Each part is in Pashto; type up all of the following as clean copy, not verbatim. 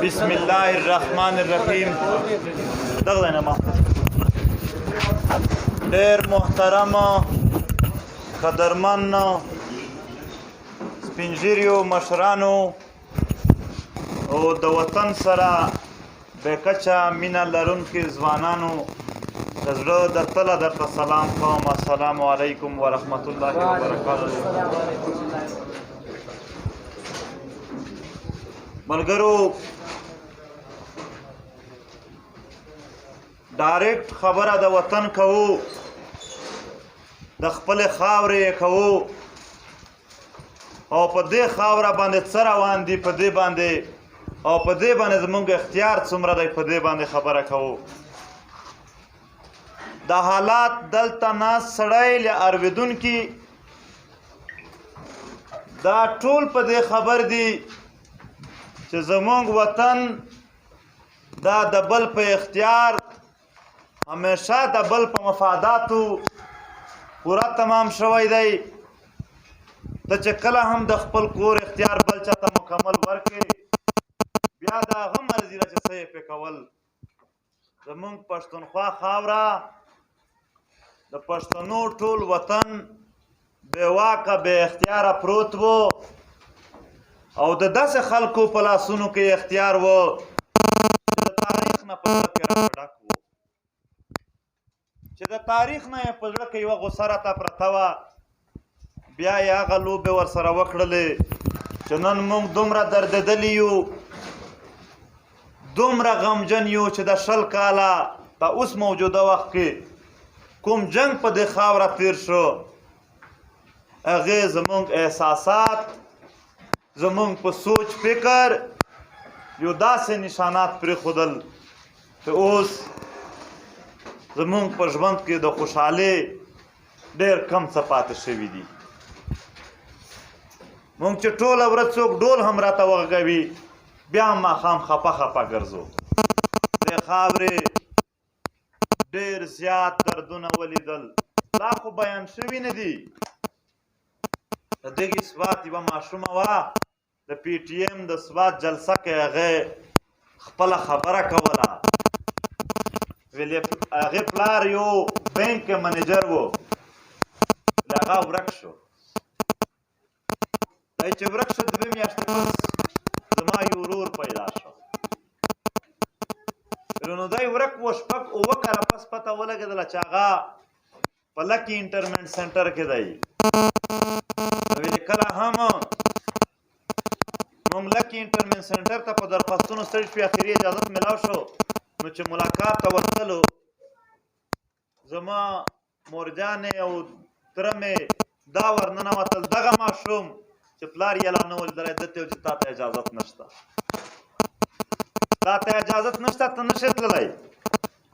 بسم الله الرحمن الرحیم. دغه نه ما ډېر محترم، قدرمن سپینږیریو، مشرانو او د وطن سره بې کچه مینه لرونکي ځوانانو، د زړه د تله درته سلام کوم. السلام علیکم ورحمت الله وبرکاته. ملګرو، ډایرکټ خبره د وطن کوو، د خپل خاورې کوو او په دې خاوره باندې څه روان دي، په دې باندې او په دې باندې زمونږ اختیار څومره دی، په دې باندې خبره کوو. د حالات دلته ناست سړی له ارویدونکي دا ټول په دې خبر دي چې زمونږ وطن دا د بل په اختیار، همیشه د بل په مفاداتو پورا تمام شوی دی. ته چې کله هم د خپل کور اختیار بل چاته مکمل ورکې، بیا د هغه مرضي ده چې څه یې پې کول. زمونږ پښتونخوا خاوره، د پښتنو ټول وطن بې واکه، بې اختیاره پروت وو او د داسې خلکو په لاسونو کې اختیار وو چې د تاریخ نه په زړه کې راته ډک وو، چې د تاریخ نه یې په زړه کې یوه غوسه راته پرته وه. بیا یې هغه لوبې ورسره وکړلې چې نن موږ دومره دردېدلي یو، دومره غمجن یو چې د 20 کاله په اوس موجوده وخت کې کوم جنگ په دې خاوره تیر شو، هغې زموږ احساسات، زموږ په سوچ فکر یو داسې نشانات پرېښودل چې اوس زموږ په ژوند کې د خوشحالۍ ډېر کم څه پاتې شوي دي. مونږ چې ټوله ورځ څوک ډول هم راته وغږوي، بیا هم ماښام خپه خپه ګرځو. د خاورې ډېر زیات دردونه ولیدل، لا خو بیان شوي نه دي. د دغې سوات یوه ماشومه وه، د پي ټي ایم د سوات جلسه کې هغې خپله خبره کوله. ویلې هغې پلار یو بانک کې منیجر و، هغه ورک شو. دی چې ورک شو، 2 میاشتې پس زما یو ورور پیدا شو. نو دی ورک و، 6 7 کاله پس پته ولګېدله چې هغه په لکي انټرمنټ سنټر کې دی. ویلې کله هم موږ لکي انټرمنټ سنټر ته په درخواستونو ستړي شوي، اخري اجازت ملاو شو، نو چې ملاقات ته ورتلو، زما مورجانې او تره مې دا ورننوتل، دغه ماشوم چې پلار یې لا نه و لیدلی، ده ته چې تا ته اجازت نشته، تا ته اجازت نشته، ته نشې تللی.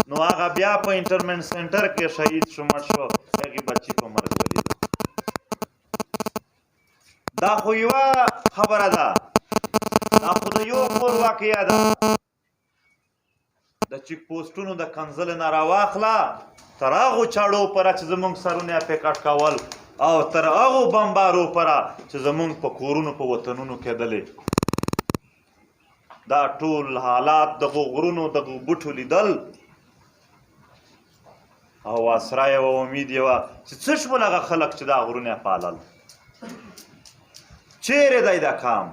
نو هغه بیا په انټرمنټ سنټر کې شهید شو، مړ شو، هغې بچي په مرګ ولید. دا خو یوه خبره ده، دا خو د یو کور واقعه ده. د چیک پوسټونو د کنځلې نه راواخله تر هغو چاړو پره چې زمونږ سرونه یې پرې کټ کول او تر هغو بمبارو پره چې زمونږ په کورونو، په وطنونو کېدلې، دا ټول حالات دغو غرونو، دغو بوټو لیدل او اسره یې وه، امید یې وه چې څه شول هغه خلک چې دا غرونه یې پالل، چیرې دی دا کام؟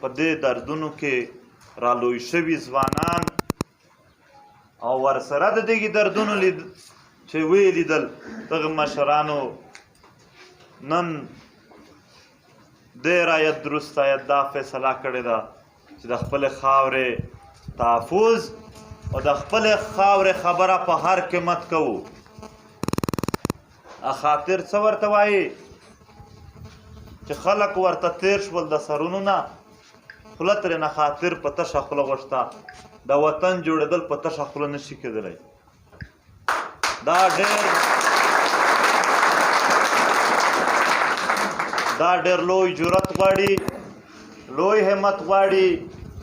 په دې دردونو کې رالوی شوي ځوانان او ورسره د دغې دردونو لید چې ویې لیدل دغه مشرانو نن ډېر آیت درست آیت دا فیصله کړې ده چې د خپلې خاورې تحفظ او د خپلې خاورې خبره په هر قیمت کوو. خاطر څه ورته وایي چې خلک ورته تیر شول د سرونو نه، خوله ترېنه خاطر په تشه خوله غوښته. د وطن جوړېدل په تشه خوله نشي کېدلی. دا ډېر لوی جرأت غواړي، لوی همت غواړي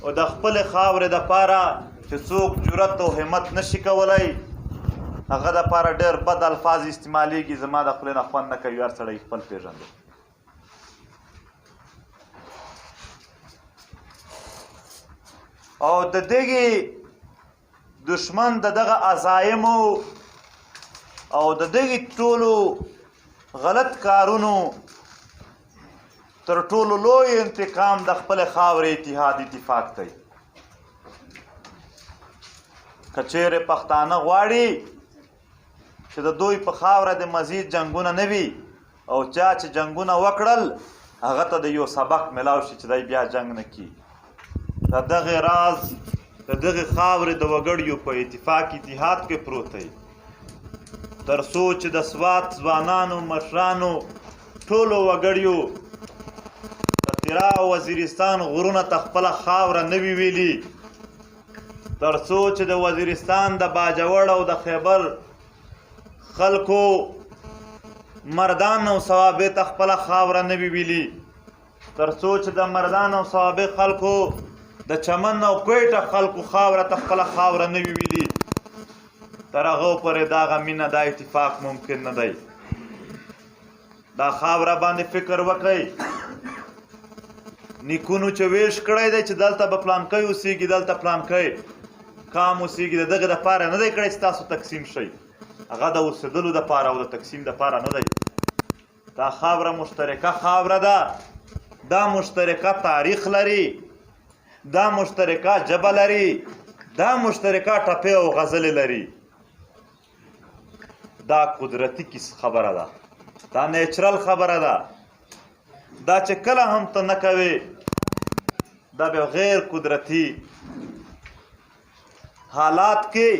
او د خپل خاورې د پاره چې څوک جرأت او همت نشي کولای، هغه د پاره ډېر بد الفاظ استعمالیږي. زما د خولې نه خوند نه کوي، هر سړی خپل پېژندي. او د دغه دشمن د دغه عزایمو او د دغه ټولو غلط کارونو تر ټولو لوی انتقام د خپل خاورې اتحاد اتفاق دی. کچېره پښتانه غواړي چې د دوی په خاوره د مزید جنگونه نه وي، او چا چې جنگونه وکړل هغه ته د یو سبق ملاو شي چې دی بیا جنگ نه کی. د دغه راز د دغه خاورې د وګړیو په اتفاق اتحاد کې پروت دی، تر څو چې د سوات ځوانانو، مشرانو، ټولو وګړیو د تیرا او وزیرستان غرونه ته خپله خاوره نه وي ویلي، تر څو چې د وزیرستان د باجوړ او د خیبر خلکو مردان او صوابې ته خپله خاوره نه وي ویلي، تر څو چې د مردان او صوابې خلکو د چمن او کویټه خلکو خاوره ته خپله خاوره نه وي ویلي، تر هغو پورې دغه مینه دا اتفاق ممکن نه دی. دا خاوره باندې فکر وکړئ. نیکونو چې ویش کړی دی چې دلته به پلانکی اوسېږي، دلته پلانکی کام اوسېږي، د دغه دپاره نه دی کړی چې تاسو تقسیم شئ. هغه د اوسېدلو دپاره او د تقسیم دپاره نه دی. دا خاوره مشترکه خاوره ده، دا مشترکه تاریخ لري، دا مشترکه ژبه لري، دا مشترکه ټپې او غزلې لري. دا قدرتي کیس خبره ده، دا نیچرل خبره ده. دا چې کله هم ته نه کوې، دا به غیر قدرتي حالات کې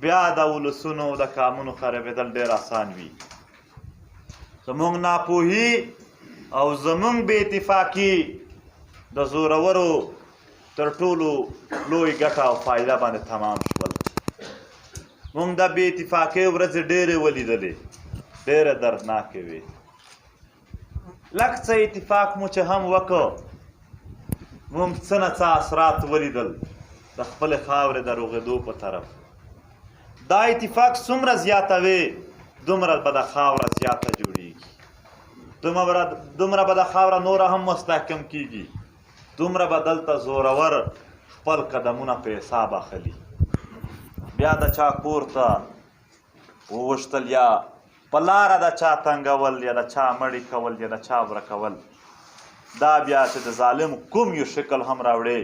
بیا د ولسونو د کامونو خرابېدل ډېر اسان وي. زمونږ ناپوهي او زمونږ بې اتفاقي د زورورو تر ټولو لوی ګټه او فایده باندې تمام شول. مونږ د بې اتفاقۍ ورځې ډېرې ولیدلې، ډېرې دردناکې وې. لږ څه اتفاق مو چې هم وکړ، مونږ څه نه څه اثرات ولیدل د خپلې خاورې د روغېدو په طرف. دا اتفاق څومره زیاتوي، دومره به د خاوره زیاته جوړیږي، دومره به د خاوره نوره هم مستحکم کیږي، دومره به دلته زورور خپل قدمونه په حساب اخلي. بیا د چا کور ته ووشتل یا په لاره د چا تنګول یا د چا مړی کول یا د چا ورکول، دا بیا چې د ظالم کوم یو شکل هم راوړي،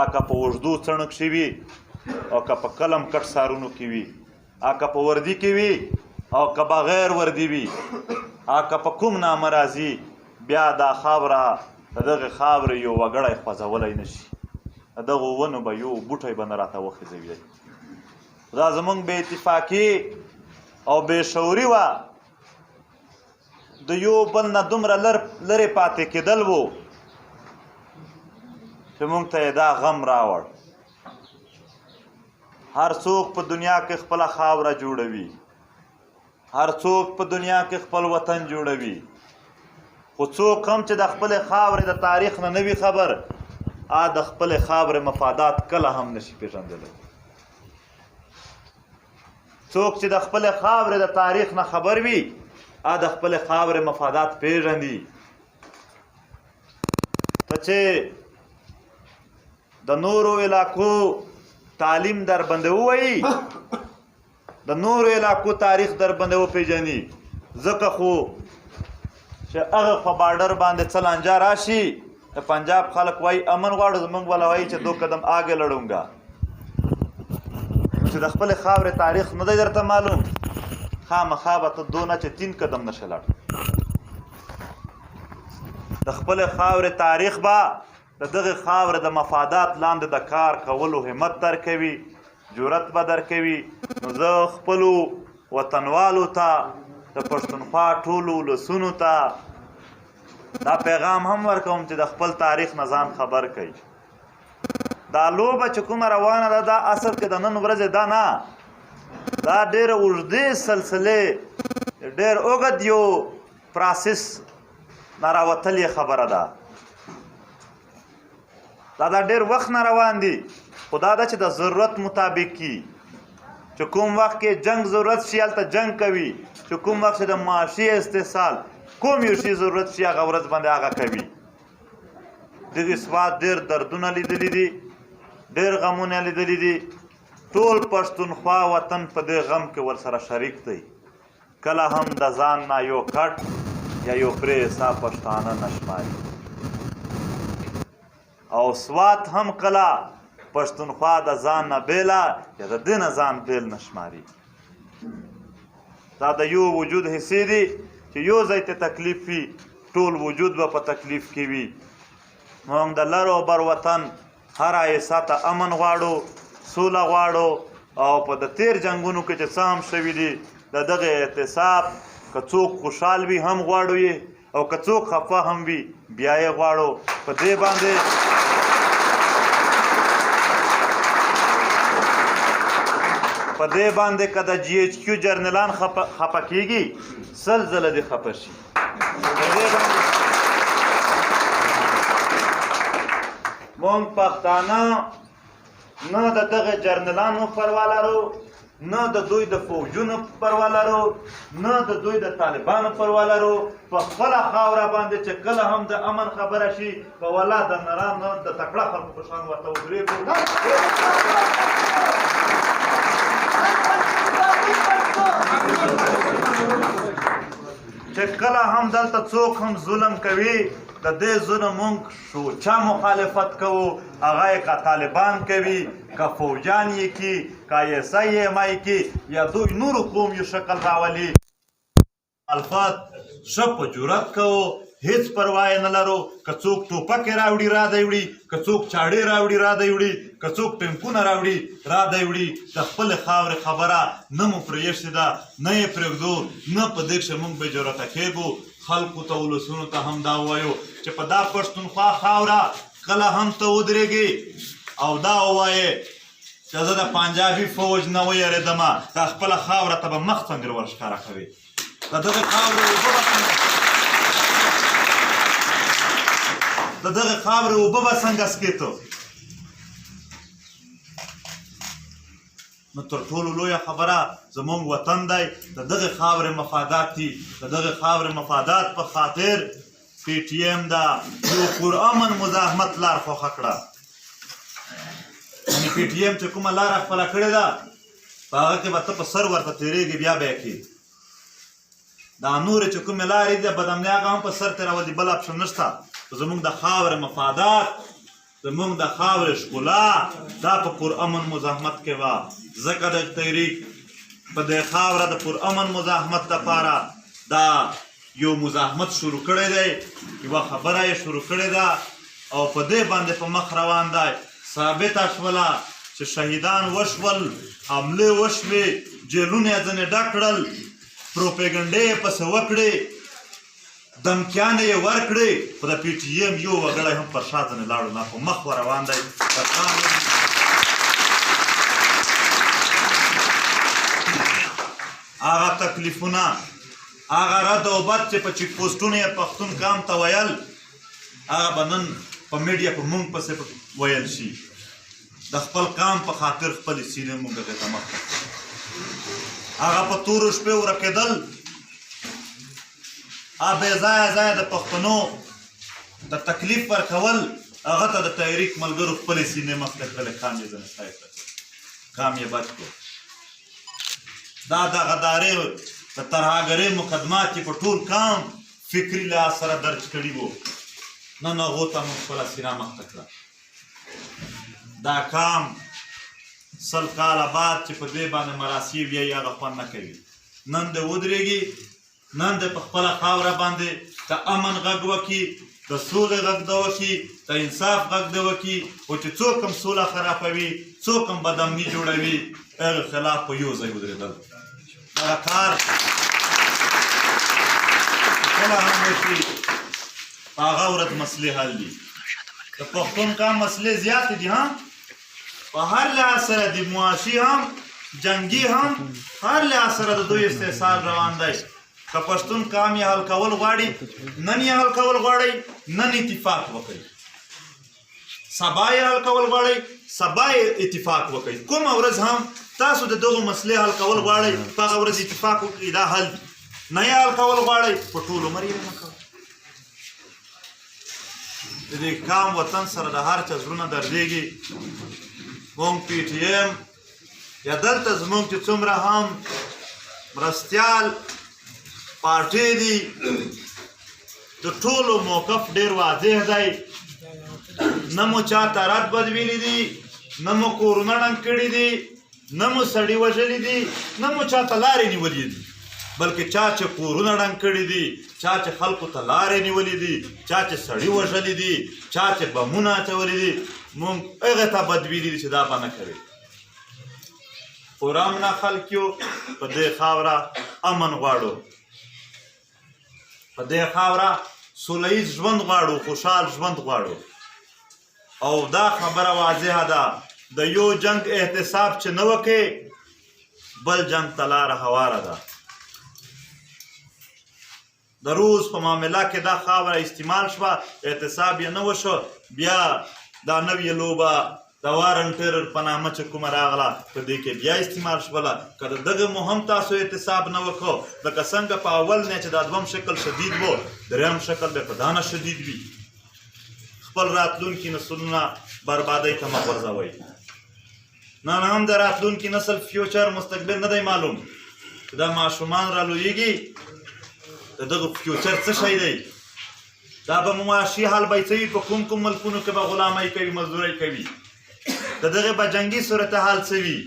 آکه په اوږدو څڼو کښې وي او که په قلم کټ سارونو کې وي، آکه په وردي کې وي او که بغیر وردي وي، آکه په کوم نامه راځي، بیا دا خاوره د دغې خاورې یو وګړی خوځولی نه شي. د دغو ونو به یو بوټی به نه راته وخیزوي. دا زمونږ بې اتفاقي او بې شعوري وه، د یو بل نه دومره لرې پاتې کېدل وو چې مونږ ته یې دا غم راوړ. هر څوک په دنیا کې خپله خاوره جوړوي، هر څوک په دنیا کې خپل وطن جوړوي، خو څوک هم چې د خپلې خاورې د تاریخ نه نه وي خبر، د خپلې خاورې مفادات کله هم نشي پېژندلی. څوک چې د خپلې خاورې د تاریخ نه خبر وي، د خپلې خاورې مفادات پېژندي. ته چې د نورو علاقو تعلیم در باندې ووایي، د نورو علاقو تاریخ در باندې وپېژني، ځکه خو چې هغه په بارډر باندې څه لانجه راشي، د پنجاب خلک وایي امن غواړو، زمونږ والا وایي چې دو قدم آگے لړونګا. چې د خپلې خاورې تاریخ نه دی درته معلوم، خامخا به ته دو نه چې تین قدم نشې لاړ. د خپلې خاورې تاریخ به د دغې خاورې د مفادات لاندې د کار کولو همت درکوي، جرأت به درکوي. نو زه خپلو وطنوالو ته، د پښتونخوا ټولو ولسونو ته دا پیغام هم ورکوم چې د خپل تاریخ نه ځان خبر کړئ. دا لوبه چې کومه روانه ده، دا اصل کې د نن ورځې ده نه، دا ډېره اوږدې سلسلې، ډېر اوږد یو پراسس نه راوتلې خبره ده. دا ډېر وخت نه روان دي، خو دا ده چې د ضرورت مطابق کی، چې کوم وخت کې جنگ ضرورت شي هلته جنگ کوي، چې کوم وخت د معاشي استحصال کوم یو شي ضرورت شي هغه ورځ باندې هغه کوي. دغه سوات ډېر دردونه لیدلي دي، ډېر غمونه لیدلي دي. ټول پښتونخوا وطن په دې غم کې ورسره شریک دی. کله هم د ځان نه یو کټ یا یو پرې حساب پښتانه نه شماري، او سوات هم کله پښتونخوا د ځان نه بېله یا د دې نه ځان بېل نه شماري. دا د یو وجود حصې دي چې یو ځای ته تکلیف وي، ټول وجود به په تکلیف کې وي. موږ د لر او بر وطن هره حصه ته امن غواړو، سوله غواړو، او په د تیر جنگونو کې چې څه هم شوي دي د دغه احتساب که څوک خوشحال وي هم غواړو یې، او که څوک خفه هم وي بیا یې غواړو. په دې باندې که د جی ایچ کیو جرنلان خفه کیږي، 100 ځله دې خفه شي. مونږ پښتانه نه د دغه جرنلانو پروا لرو، نه د دوی د فوجونو پروا لرو، نه د دوی د طالبانو پروا لرو. په خپله خاوره باندې چې کله هم د امن خبره شي، په ولا د نرانو د تکړه خلکو په شان ورته ودرېږو. چې کله هم دلته څوک هم ظلم کوي، د دې ظلم مونږ شوچا مخالفت کوو. هغه یې که طالبان کوي، که فوجان یې کی، که ایس آی ایم آی کی، یا دوی نورو قوم یو شکل راولي، مخالفت ښه په جرأت کوو، هیڅ پروا یې نه لرو. که څوک ټوپکې راوړي را دی وړي، که څوک چاړې راوړي را دی وړي، که څوک ټینکونه راوړي را دی وړي، د خپلې خاورې خبره نه مو پرې ایښې ده، نه یې پرېږدو، نه په دې کښې موږ بې جرأته کېږو. خلکو ته، ولسونو ته هم دا ووایو چې په دا پښتونخوا خاوره کله هم ته ودرېږې او دا ووایې چې زه د پنجابي فوج نه ویرېدم، دا خپله خاوره ته به مخ څنګه ورښکاره کوې؟ د دغې خاورې اوبه به څنګه، د دغې خاورې اوبه به څنګه څکې ته؟ نو تر ټولو لویه خبره زموږ وطن دی، د دغې خاورې مفادات دي. د دغې خاورې مفادات په خاطر پي ټي ایم دا یو پرامن مزاحمت لار خوښه کړه. یعنې پي ټي ایم چې کومه لاره خپله کړې ده، په هغه کې به ته په سر ورته تېرېږې، بیا به یې کې. دا نورې چې کومې لارې دي، بدامنۍ هغه هم په سر تېرول دي، بل اپشن نشته. زموږ د خاورې مفادات، زموږ د خاورې ښکلا دا په پرامن مزاحمت کې وه. ځکه د تحریک په دې خاوره د پرامن مزاحمت لپاره دا یو مزاحمت شروع کړی دی، یوه خبره یې شروع کړې ده، او په دې باندې په مخ روان دی. ثابته شوله چې شهیدان وشول، حملې وشوې، جیلونه یې ځنې ډک کړل، پروپیګنډې یې پسې وکړې، دمکیانې یې ورکړې، خو د پي ټي ایم یو وګړی هم پر شا ځنې لاړو نه، په مخ ور روان دی. پر شا نه. هغه تکلیفونه، هغه رد او بد چې په چیک پوسټونو یې پښتون قام ته ویل، هغه به نن په میډیا په مونږ پسې ویل شي. د خپل قام په خاطر خپلې سینې مونږ هغې ته مخ، هغه په تورو شپې ورکېدل، بې ځایه ځایه د پښتنو د تکلیف ورکول، هغه ته د تحریک ملګرو خپلې سینې مخ ته کړلې، قام یې ځنې سایډ ته کړ، قام یې بچ کړو. دا د غدارې د ترهګرۍ مقدمات چې په ټول قام فکري لحاظ سره درج کړي وو، نن هغو ته موږ خپله سینه مخ ته کړه. دا قام 100 کاله بعد چې په دې باندې مراسیې ویایي، هغه خوند نه کوي. نن د ودرېږي، نن د په خپله خاوره باندې د امن غږ وکړي، د سولې غږ د وکړي، د انصاف غږ د وکړي، او چې څوک هم سوله خرابوي، څوک هم بدامني جوړوي، هغه خلاف په یو ځای ودرېدل. دغه کار کله هم وشي، په هغه ورځ مسلې حل دي. د پښتون قام مسلې زیاتې دي، ها، په هر لحاظ سره دي، معاشي هم، جنګي هم، هر لحاظ سره د دوی استحصال روان دی. که پښتون قام یې حل کول غواړي، نن یې حل کول غواړي، نن اتفاق وکړي. سبا یې حل کول غواړي، سبا یې اتفاق وکړي. کومه ورځ هم تاسو د دغو مسلې حل کول غواړئ، په هغه ورځ اتفاق وکړئ، دا حل دی. نه یې حل کول غواړئ، په ټول عمر یې مه کوئ. د دې کام وطن سره د هر چا زړونه دردېږي. مونږ پي ټي ایم یا دلته زمونږ چې څومره هم مرستیال پارټۍ دي، د ټولو موقف ډیر واضح دی. نه مو چاته رد بد ویلي دي، نه مو کورونه ړنګ کړي دي، نه مو سړي وژلي دي، نه مو چاته لارې نیولې دي، بلکې چا چې کورونه ړنګ کړي دي، چا چې خلکو ته لارې نیولې دي، چا چې سړي وژلي دي، چا چې بمونه اچولي دي، مونږ هغه ته بد ویلي دي چې دا به نه کوي. پرامنه خلک یو، په دې خاوره امن غواړو، په دې خاوره سوله ییز ژوند غواړو، خوشحال ژوند غواړو. او دا خبره واضحه ده، د یو جنگ احتساب چې نه وکې، بل جنگ ته لاره هواره ده. د روس په معامله کې دا خاوره استعمال شوه، احتساب یې نه وشو. بیا دا نوې لوبه د وارن ټیرر په نامه چې کومه راغله، په دې کې بیا استعمال شوله. که د دغه مو هم تاسو احتساب نه وکړو، لکه څنګه په اول نه چې دا دوم شکل شدید وو، دریم شکل به په دانه شدید وي. خپل راتلونکي نسلونه بربادۍ ته مه غورځوئ. نن هم د راتلونکي نسل future مستقبل نه دی معلوم چې دا ماشومان را لویږي، د دغه future څه شی دی، دا به معاشي حال به څه وي، په کوم کوم ملکونو کې به غلامۍ کوي، مزدورۍ کوي، د دغه به جنګي صورتحال څه وي،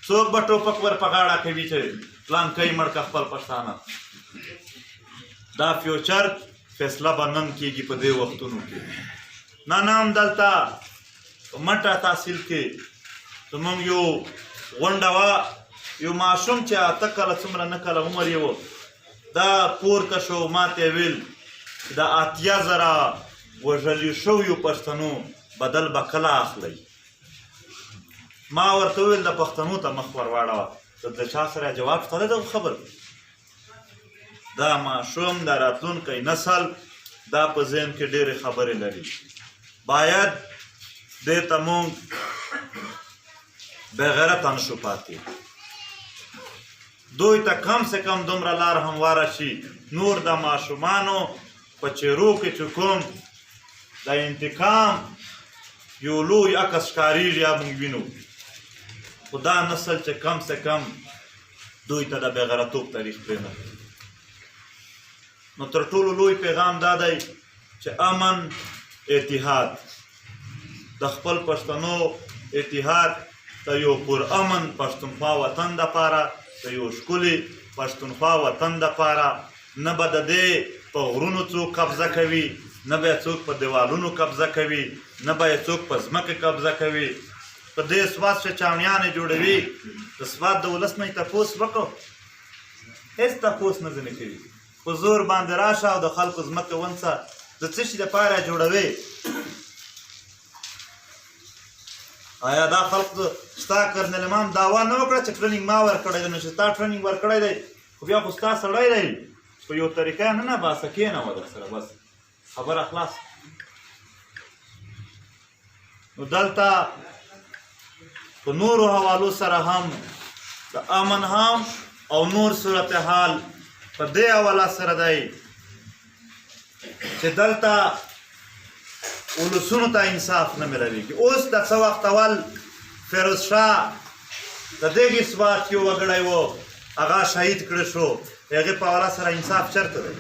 څوک به ټوپک ور په غاړه کوي چې پلانکی مړ که خپل پښتانه. دا future فیصله به نن کېږي په دې وختونو کې. نن هم دلته په مټه تحصیل کې زمونږ یو غونډه وه، یو ماشوم چې 8 کاله څومره نه کاله عمر یې و، دا پورته شو، ماته یې ویل چې د 80,000 وژلی شویو پښتنو بدل به کله اخلئ؟ ما ورته وویل د پښتنو ته مخ ور واړوه، د چا سره جواب شته دغه خبر؟ دا ماشوم، د راتلونکی نسل، دا په ذهن کې ډېرې خبرې لري. باید دې ته مونږ بېغیرته نه شو پاتې. دوی ته کم سه کم دومره لار همواره شي. نور د ماشومانو په چهرو کې چې کوم د انتقام یو لوی عکس ښکارېږي، یا موږ وینو، خو دا نسل چې کم سه کم دوی ته د بېغیرتوب تاریخ پرې نه. نو تر ټولو لوی پیغام دا دی چې امن، اتحاد، د خپل پښتنو اتحاد د یو پر امن پښتونخوا وطن د پاره، د یو ښکلي پښتونخوا وطن د پاره. نه به د دې په غرونو څوک قبضه کوي، نه به څوک په دیوالونو قبضه کوي، نه به څوک په ځمکه قبضه کوي. په دې سوات چې چاڼیانې جوړوي، د سوات د ولس نه یې تپوس وکړو؟ هېڅ تپوس نه ځینې کوي. په زور باندې راشه او د خلکو ځمکه ونیسه، د څه شي دپاره جوړوي؟ آیا دا خلق ستا کرنل امام دعوا نه وکړه چې training ما ورکړی دی؟ نو چې تا training ورکړی دی، خو بیا خو ستا سړی دی، په یو طریقه نه نه باسه، کښېنه وه در سره، بس خبره خلاص. نو دلته په نورو حوالو سره هم د امن هم او نور صورتحال په دې حواله سره دی چې دلته ولسونو ته انصاف نه ملاویږي. اوس د څه وخت اول فیروز شاه د دغې سوات یو وګړی و، هغه شهید کړی شو، هغې په حواله سره انصاف چېرته دی؟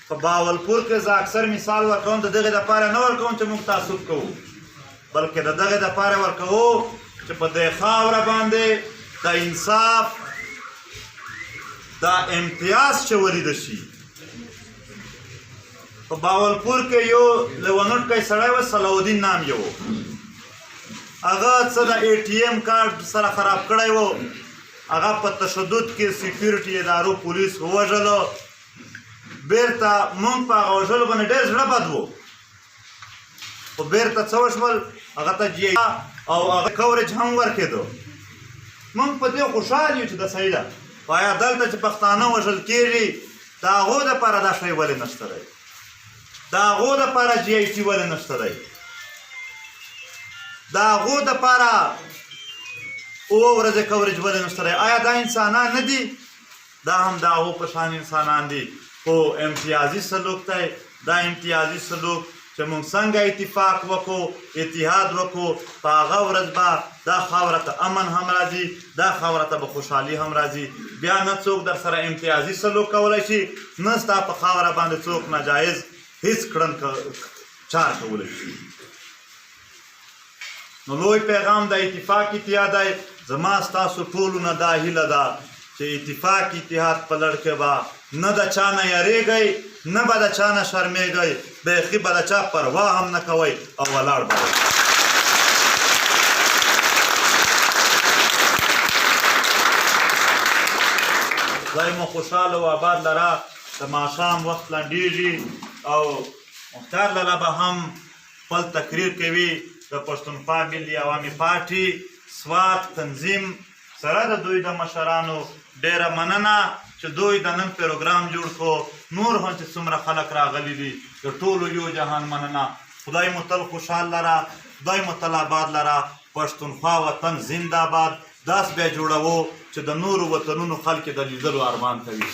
په باولپور کې زه اکثر مثال ورکوم، د دغې دپاره نه ورکوم چې موږ تعصب کوو، بلکې د دغې دپاره ورکوو چې په دې خاوره باندې د انصاف دا امتیاز چې ولید شي. په باولپور کې یو لیونټ کې سړی و، صلاح الدین نام یې و. هغه څه د ای ټي ایم کارت سره خراب کړی و، هغه په تشدد کې security ادارو پولیس ووژلو. بیرته مونږ په هغه وژلو باندې ډېر زړه بد وو، خو بیرته څه وشول؟ هغه ته جی او هغه coverage هم ورکېدو. مونږ په دې خوشحال یو چې د صحیح ده. خو آیا دلته چې پښتانه وژل کېږي، د هغو دپاره دا شی ولې نشته دی؟ د هغو دپاره جی آی ټي ولې نشته دی؟ د هغو دپاره 7 ورځې coverage ولې نشته دی؟ آیا دا انسانان نه دي؟ دا هم د هغو په شان انسانان دي. خو امتیازي سلوک دی. دا امتیازي سلوک چې موږ څنګه اتفاق وکړو، اتحاد وکړو، په هغه ورځ به دا خاوره ته امن هم راځي، دا خاوره ته به خوشحالي هم راځي. بیا نه څوک در سره امتیازي سلوک کولی شي، نه ستا په خاوره باندې څوک ناجایز هیڅ کړن چار کولی شي. نو لوی پیغام د اتفاق اتحاد دی. زما ستاسو ټولو نه دا هیله ده چې اتفاق اتحاد په لړ کې به نه د چا نه یریږئ، نه به د چا نه شرمېږئ، بیخي به د چا پروا هم نه کوئ او ولاړ به. خدای مو خوشحاله او آباد لره. د ماښام وخت لنډېږي او مختار لالا به هم خپل تقریر کوي. د پښتونخوا ملي عوامي پارټي سوات تنظیم سره د دوی د مشرانو ډیره مننه چې دوی د نن پروګرام جوړ کړو. نور هم چې څومره خلک راغلي دي، د ټولو یو جهان مننه. خدای مو تل خوشحال لره، خدای مو تل آباد لره. پښتونخوا وطن زنده آباد. داس بیا جوړوو چې د نورو وطنونو خلک د لیدلو ارمان کوي.